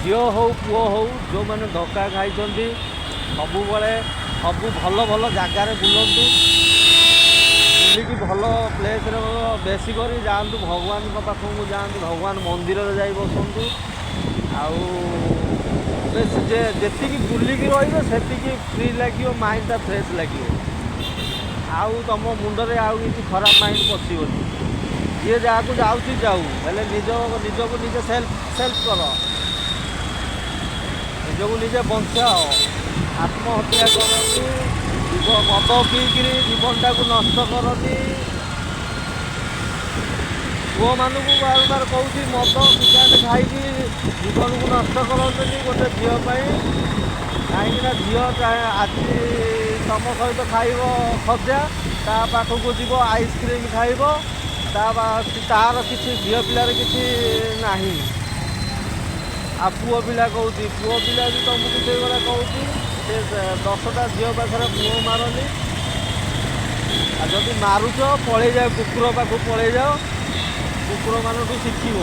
ଝିଅ ହଉ, ପୁଅ ହଉ, ଯେଉଁମାନେ ଧୋକା ଖାଇଛନ୍ତି, ସବୁବେଳେ ସବୁ ଭଲ ଭଲ ଜାଗାରେ ବୁଲନ୍ତୁ। ବୁଲିକି ଭଲ ପ୍ଲେସ୍ରେ ବେଶୀ କରି ଯାଆନ୍ତୁ, ଭଗବାନଙ୍କ ପାଖକୁ ଯାଆନ୍ତୁ, ଭଗବାନ ମନ୍ଦିରରେ ଯାଇ ବସନ୍ତୁ। ଆଉ ବେଶୀ ଯେ ଯେତିକି ବୁଲିକି ରହିବେ, ସେତିକି ଫ୍ରି ଲାଗିବ, ମାଇଣ୍ଡଟା ଫ୍ରେଶ୍ ଲାଗିବ। ଆଉ ତୁମ ମୁଣ୍ଡରେ ଆଉ କିଛି ଖରାପ ମାଇଣ୍ଡ ପଶିବନି। ଯିଏ ଯାହାକୁ ଯାଉଛି ଯାଉ, ହେଲେ ନିଜକୁ ନିଜେ ସେଲ୍ଫ ସେଲ୍ଫ କର, ନିଜକୁ ନିଜେ ବଞ୍ଚାଅ। ଆତ୍ମହତ୍ୟା କରନି, ମଦ ପିଇକିରି ଜୀବନଟାକୁ ନଷ୍ଟ କରନି। ପୁଅମାନଙ୍କୁ ବାରମ୍ବାର କହୁଛି, ମଦ ସିଗାରେଟ୍ ଖାଇକି ଜୀବନକୁ ନଷ୍ଟ କରନ୍ତୁନି ଗୋଟେ ଝିଅ ପାଇଁ। କାହିଁକିନା ଝିଅ ଆଜି ତମ ସହିତ ଖାଇବ ଖଜା, ତା ପାଖକୁ ଯିବ ଆଇସ୍କ୍ରିମ୍ ଖାଇବ। ତାର କିଛି ଝିଅ ପିଲାର କିଛି ନାହିଁ। ଆଉ ପୁଅ ପିଲା କହୁଛି, ପୁଅ ପିଲା ବି ତୁମକୁ ସେଇଭଳିଆ କହୁଛି। ସେ 10ଟା ଝିଅ ପାଖରେ ମୁହଁ ମାରନି। ଆଉ ଯଦି ମାରୁଛ, ପଳେଇ ଯାଅ, କୁକୁର ପାଖକୁ ପଳେଇ ଯାଅ, କୁକୁରମାନଠୁ ଶିଖିବ।